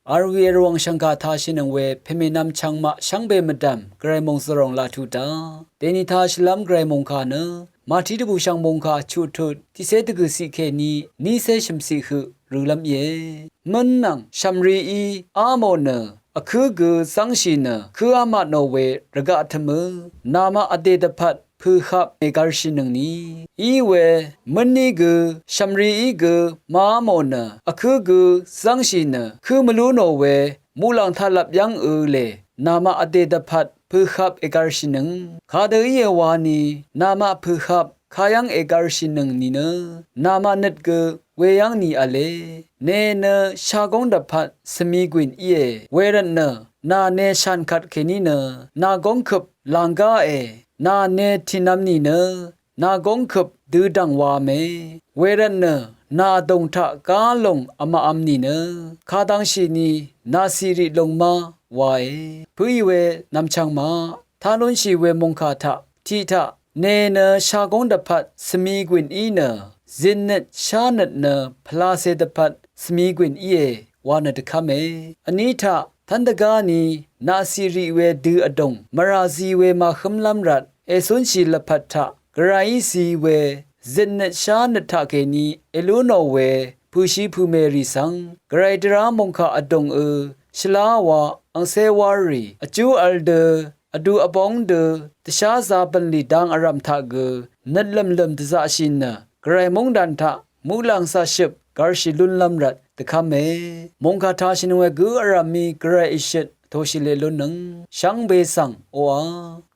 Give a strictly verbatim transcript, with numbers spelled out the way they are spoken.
Arwi erwang shvngkà tāshìnøng we pèmènvm chvngmaq shvngbe mvdv̀m gvray mòngzvròng laq tuq daq. Dèni tāshìlv́m gvray mòngkà nø Màtí dvbùshv̀ng mòngkà chuq tut tiqcé dvgø̀ciq kèní nícé shø̀mciq høq rølv́m íe. Mǿn nvng shv̀mrií á mò nø vkǿ gø zv́ngshì nø kǿá maq nò we rvgaq tø̀mø namaq vdè dvpvt pø̀hap ègv̄lshìnøngni. Í we mǿnní gø shv̀mrií gø màá mò nø vkǿ gø zv́ngshì nø kǿ mvlú nò we muqlàng taqlap yv́ng ø lè namaq vdè dvpvt pø̀hap ègv̄lshìnøng. Kadø íe wani namaq pø̀hap kayv́ng ègv̄lshìnøng nìnø namaq nøt gø weyv́ng ni v̄le. Nè nø shagóng dvpvt svmi gwìn íe. Wervtnø nà nè shànkvt kèní nø nà góngkøp lànggáe. Nà nè tìnvm nìnø nà góngkøp dødv̀ng wame. Wervtnø nà vdòng taq gálòng vmaqvm nìnø kadvngshìni nà cìrì lùng ma wae. Pǿì we nvmchvng maq tá lúnshì we mòngkà taq tiqtaq nè nø shagóng dvpvt svmi gwìn í nø zitnøt shánøt nø pvlacè dvpvt svmi gwìn íe wa nø dvkv́me. Vní taq tv́n dvgáni nà cìrì we dø vdòng mvrà zi we màhǿmlv́m rvt ècúnshì lvpat taq gvrayí zi we zitnøt shánøt taqkèní èlú nò we pø̀shi pø̀mè rì svng gvray dvrá mòngkà vdòng ø shvlá wa angcé wárì vjú v̄l dø vdu vbóng dø dvsházā bv̀nlì dang vrv̀m taq gø nøt lø̀mlø̀m dvzaqshì nø gvray móngdàn taq muqlàng zaqshøp gv̄lshì lúnlv́m rvt dvkv́me. Mòngkà tāshìnøng we gø vrv̀mí gvray ìshøt vtōshì leq lúnnøng shvngbe svng oqà